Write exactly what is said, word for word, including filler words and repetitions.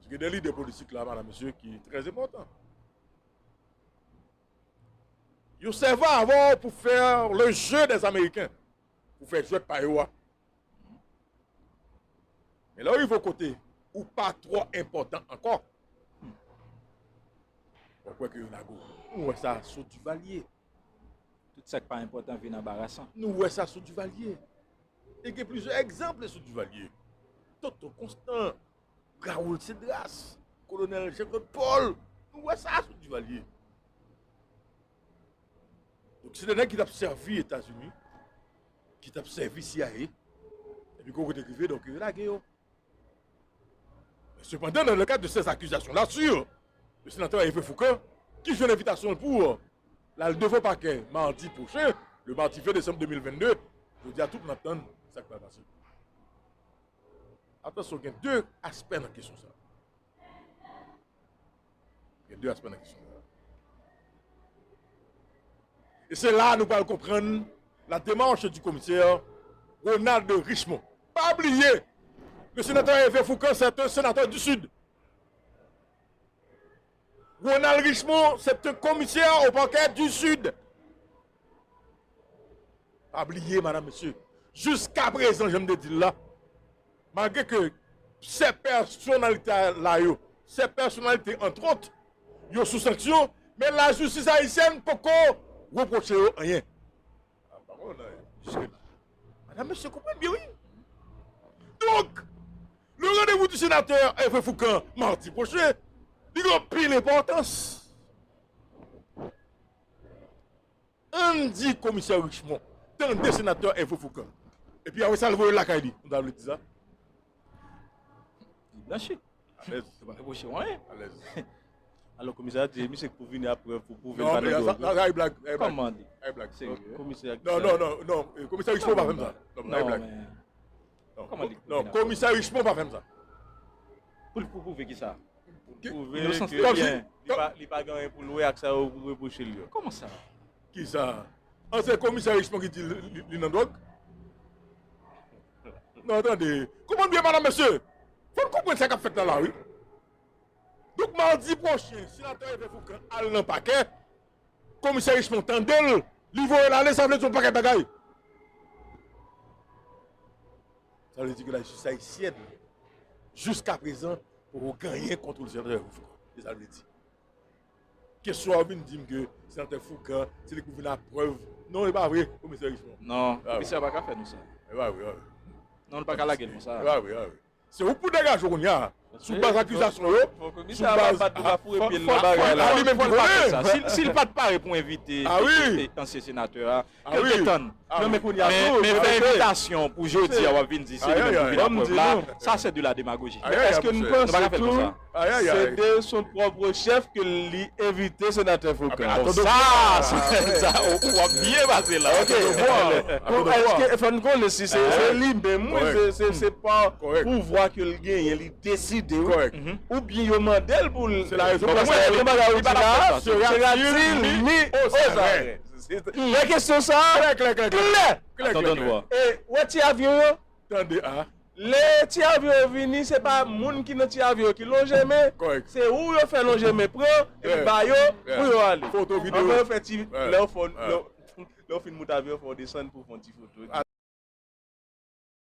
Gen de lide politik la, madam, mesye, ki trè enpòtan. Yo sèvi avè w pou fè le jeu des Américains, pou fè jwèt pa yo a. Men lè w rive yon kote ou pa twò enpòtan ankò, w ap wè ke yo lage w. Nou wè sa sou Duvalier. Tout sa k pa enpòtan vin anbarasan. Nou wè sa sou Duvalier. E gen plizyè egzanp sou Duvalier. Toto Constant, Raoul Cédras, Kolonèl Jean-Claude Paul. Nou wè sa sou Duvalier. Donk, se de nèg ki t ap sèvi Etazini, ki t ap sèvi C I A, epi kou kote k rive, donk, yo lage yo. Sepandan, dans le cadre de ces accusations-là sur le sénateur Hervé Fourcand, ki jwenn envitasyon l pou l al devan pakè madi pwochen, le mardi ven desanm de mil vennde, jodi a tout moun ap tann sa k pral pase. Atansyon, gen de aspè nan kesyon sa. Gen de aspè nan kesyon sa. E se la nou pral konprann la démarche du commissaire Ronald Richemond. Pa bliye, le sénateur Hervé Fourcand, c'est un sénateur du Sud. Ronald Richemond, c'est un commissaire au parquet du Sud. Pa bliye, madam, mesye, jiska prezan, jan m te di l la, malgre ke sèt pèsonalite la yo, sèt pèsonalite, entre autres, yo sou sanksyon, men lajistis ayisyèn poko repwoche yo anyen. Ah, pa konn anyen jiske la. Madam, mesye, konprann byen, wi. Donk, le rendez-vous du sénateur Hervé Fourcand, mardi pwochen, li gen anpil enpòtans. Ann di komisè Richemond tande senatè Hervé Fourcand. Epi apre sa, l voye l lakay li. Nou ta vle di sa? Li blanchi. Alèz. Yo pa repwoche w anyen. Alèz. Alò, komisè a di, misye k pou vini ap prèv pou pwouve l pa nan dwòg. Non, men sa, sa, sa e blag, sa e blag. Kòman di? Sa e blag. Komisè a di sa. Non, non, non, non, komisè Richemond pa fè m sa. Non, sa e blag. Non, men kòman li pou vini ap prèv? Non, komisè Richemond pa fè m sa. Pou l, pou pwouve ki sa? Pou l pwouve ke li pa, li pa gen anyen pou l wè ak sa yo repwoche l yo. Kòman sa? Kisa? Ansyen komisè Richemond ki di li, li, li nan dwòg? Non, tande. Konprann byen, madam, mesye. Fò n konprann sa k ap fèt la, la, wi. Donk, madi pwochen, senatè Hervé Fourcand al nan pakè. Komisè Richemond tande l, li voye l ale, sa vle di yon pakèt bagay. Sa vle di ke lajistis ayisyèn, jiska prezan, poko gen anyen kont senatè Hervé Fourcand. Se sa l vle di. Kesyon a vin di m ke senatè Fourcand, se li ki pou vin ak prèv. Non, e pa vre, komisè Richemond. Non, komisè a pa ka fè nou sa. E pa vre, e pa vre. Non, nou pa ka lage l konsa. E pa vre, e pa vre. Se ou k pou degaje w kounye a. Sou baz akizasyon yo, sou baz a li menm ki konnen. Si, si l pa t pare pou envite ansyen senatè a, ke l te tann. Men, men fè envitasyon pou jodi a w ap vin di se li menm pou vin ak prèv la, sa se de la demagoji. Èske nou pa ka fè l konsa? Se de son pwòp chèf ke li envite senatè Fourcand. Bon, sa, sa, sa, ou, ou ap byen pase la. Ok, bon. Èske, fò n konnen si se, se li menm, wi, se, se, se pa pouvwa ke l genyen, li deside, wi. Oubyen yo mande l pou l. Se la rezon pou lakel li pa ka fè sa. Sera-t-il mis aux arrêts? Lè kesyon sa a klè, klè, klè, klè. Klè, klè, klè. E wè ti avyon yo? Tande a. Lè ti avyon yo vini, se pa moun ki nan ti avyon yo ki lonje men, se ou yo fè lonje men pran, epi ba yo pou yo ale. Foto, videyo. Anvan yo fè ti, lè yo fè, lè yo, lè yo fin moute avyon, fò w desann pou w fè yon ti foto.